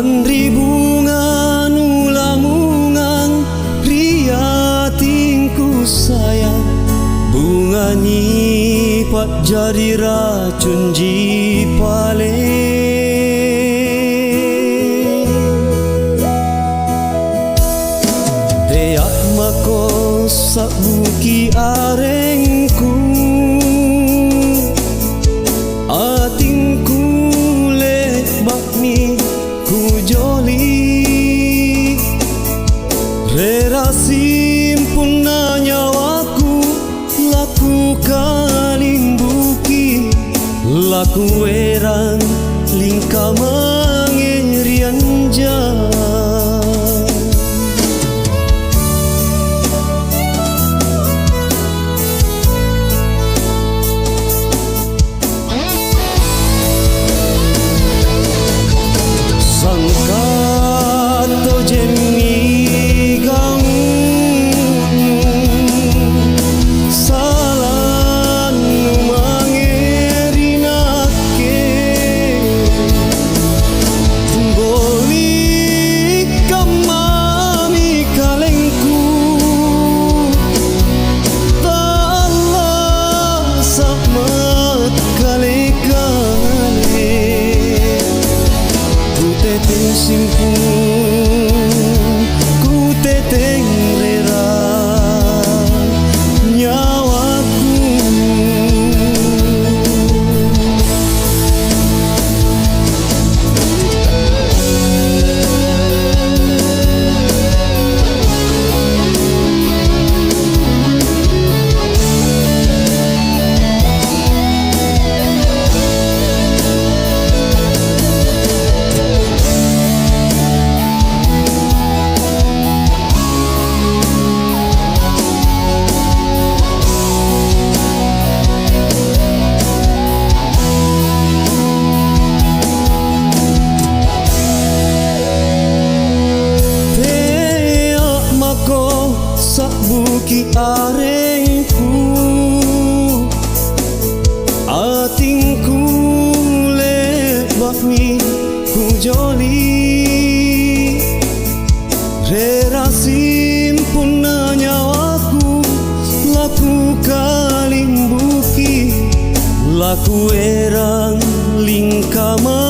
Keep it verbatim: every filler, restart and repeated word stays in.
Ri bunga nulamungang ri atingku sayang, bunga nipa'jari racunji pale. Tea' mako sa'buki arengku, atingku le'ba'mi kujoli. Rera simpunna nyawaku lakukalimbuki, lakuerang lingka mange ri anja. Sangka tojemmi gaummu, salannu mange ri nakke. Boli kammami kalengku, ta'lasa makkale-kale. Kuteteng simpung, kuteteng rera nyawaku. Tea' mako sa'buki arengku, atingku le'ba'mi kujoli. Rera simpunna nyawaku, lakukalimbuki, lakuerang lingkama